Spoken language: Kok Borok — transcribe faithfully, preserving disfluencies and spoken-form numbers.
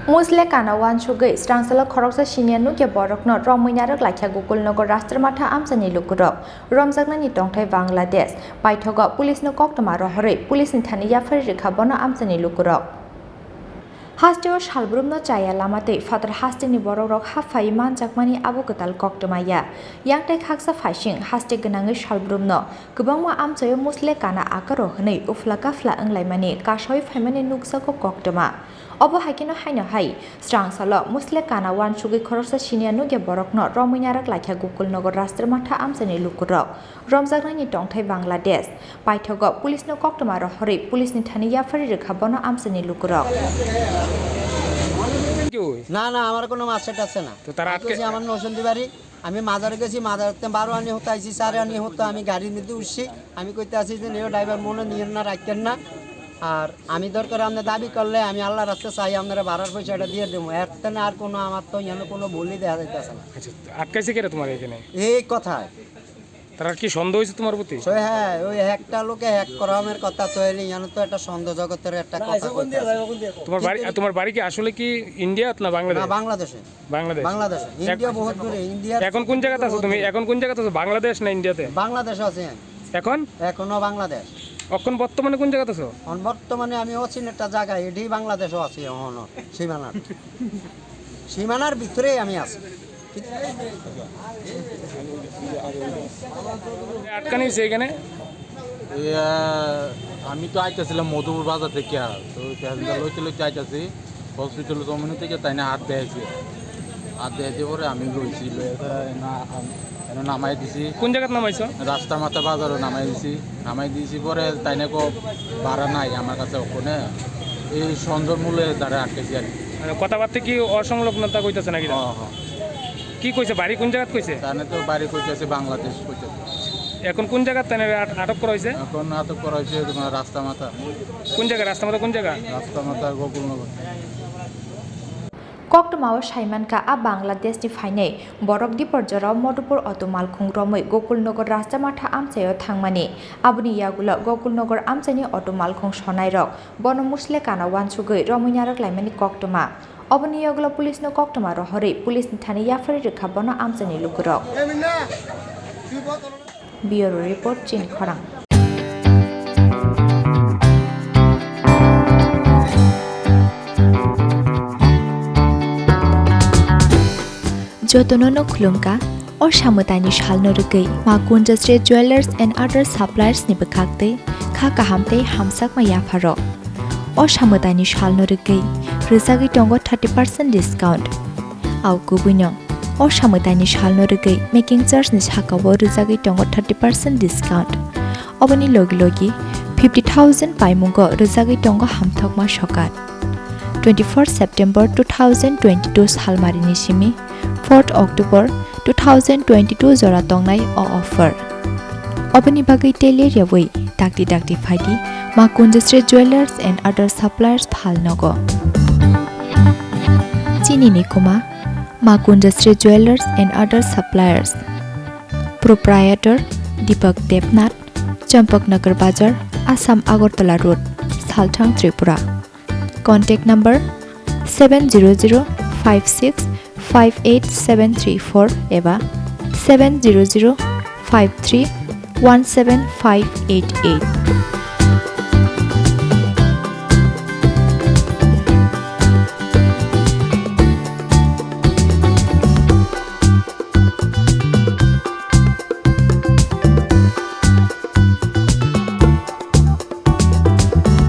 Musle kana wansugwi srangsalo khoroksa senior nukya borokno romwi narwk laikha Gokulnagar Rastrimatha amchaini lukurok. Romjaknani tongthai Bangladesh. Paithogo police no koktwma rohorwi police ni thani yaphari rwkha bono amchaini lukurok. Hasteo salbrumno chaya lama tei phatar hasteni borokrok haphai manjakmani abo kwtal koktwma ya. Yang tei khaksa phaising haste gwnangwi salbrumno kwbangma amchaio musle kana akaro hwnwi uphla kaphla wnglaimani kasawi phaimani nukjago koktwma. Obo hai kheno haino hai, srangsalo musle kana wansugwi khoroksa senior nukya borokno romwi narwk laikha Gokulnagar Rastrimatha amchaini lukurok. Romjaknani tongthai Bangladesh. Paithogo police no koktwma rohorwi police ni thani yaphari rwkha bono amchaini lukurok. কি হয়েছে? না, না, আমার কোনো মাসেট আছে না। তো তারা আমি আটকে কইছি আমার নৌসন্দি বাড়ি, আমি মাজারে গেছি, মাজারেতে বারো আনি হতে আইছি, চারে আনি হতে আমি গাড়ির মধ্যে উঠছি। আমি কইতে আছি যে, "নিও ড্রাইভার মনে নিয়েন না, রাখেন না।" আর আমি দরকার আপনি দাবি করলে আমি আল্লাহর রাস্তা চাই, আপনারা ভাড়ার পয়সাটা দিয়ে দেবো। এর থেকে আর কোনো আমার তো ইয়ানো কোনো ভুলই দেখা যাইতেছে না। আচ্ছা, আটকাইছে কেরা তোমার এখানে? এই কথায়। তারা কি সন্দেহ হয়েছে তোমার প্রতি? সে হ্যাঁ, ওই একটা লোকে হ্যাক করানোর কথা তো এলি, ইয়ানো তো একটা সন্দেহ জগতের একটা কথা কইতাছে। তোমার বাড়ি, তোমার বাড়ি কি আসলে কি ইন্ডিয়াত না না, বাংলাদেশ? বাংলাদেশে। বাংলাদেশ। বাংলাদেশে। এক-, ইন্ডিয়া বহুত দূরে, ইন্ডিয়ার এখন কোন জায়গাতে আছো তুমি? এখন কোন জায়গাতে আছো? বাংলাদেশ না ইন্ডিয়াতে? বাংলাদেশে আছি আমি। এখন? এখনো বাংলাদেশ। এখন বর্তমানে কোন জায়গাতে আছো? এখন বর্তমানে আমি অচিন একটা জায়গায়, এটি বাংলাদেশও আছি এখনো, সীমানার। সীমানার ভিতরেই আমি আছি। আটকানি হয়েছে এখানে? ইয়া, আমি তো আইতাছিলাম মধুপুর বাজার থেকে, তো প্যাসেঞ্জার লইতে লইতে আইতাছি, হসপিটাল জমিন থেকে তাই না হাত দেখাইছি, হাত দেখাইতে পরে আমি লইছি, লইয়া তারা না, আম-, এনে নামাই দিছি। কোন জায়গাত নামাইছো? রাস্তার মাথা বাজারও নামাই দিছি, নামাই দিছি পরে তাই না কো ভাড়া নাই আমার কাছে ওখানে, এই সন্ধ্যার মূলে তারা আটকেছি আর কি। মানে কথাবার্তা কি অসংলগ্নতা কইতাছে নাকি? হ্যাঁ, হ্যাঁ। কি কইছে? বাড়ি কোন জায়গাত কইছে? তানে তো বাড়ি কইতেছে বাংলাদেশ কইতেছে। এখন কোন জায়গাত তানে আট-, আটক করা হয়েছে? এখন আটক করা হয়েছে তোমার রাস্তা মাথা। কোন জায়গা? রাস্তা মাথা কোন জায়গা? রাস্তা মাথা Gokulnagar. Koktwmao saimankha a Bangladesh ni phainai borok Dipor jorao Modupur auto malkhung romwi Gokulnagar Rastrimatha amchaio thangmani. Aboni yagulo Gokulnagar amchaini auto malkhung sonairok bono musle kana wansugwi romwi narwk laimani koktwma. Oboni yagulo police no koktwma rohorwi police ni thani yaphari rwkha bono amchaini lukurok. Bureau report, Chini Khorang. Jotono no khulumkha, o samwtaini salno rwgwi Ma Kunjasri Jewellers and Other Suppliers ni bwkhak twi kha kaham tei hamjakma yapharo. O samwtaini salno rwgwi rwjagwi tongo thirty percent discount. Au kubuino, o samwtaini salno rwgwi making charge ni sakao rwjagwi tongo thirty percent discount. Oboni logi logi fifty thousand paimungo rwjagwi tongo hamthokma sokat. Twenty-four September two thousand twenty-two salmarini simi fourth October two thousand twenty-two jora tongnai o offer. Oboni bagwi tei ler yawi dakti dakti phaidi Ma Kunjasri Jewellers and Other Suppliers phalnogo. Chini ni kuma Ma Kunjasri Jewellers and Other Suppliers. Proprietor Deepak Debnath, Champaknagar Bazar, Assam Agartala Road, Salthang, Tripura. Contact number seven zero zero five six five eight seven three four eba seven zero zero five three one seven five eight eight.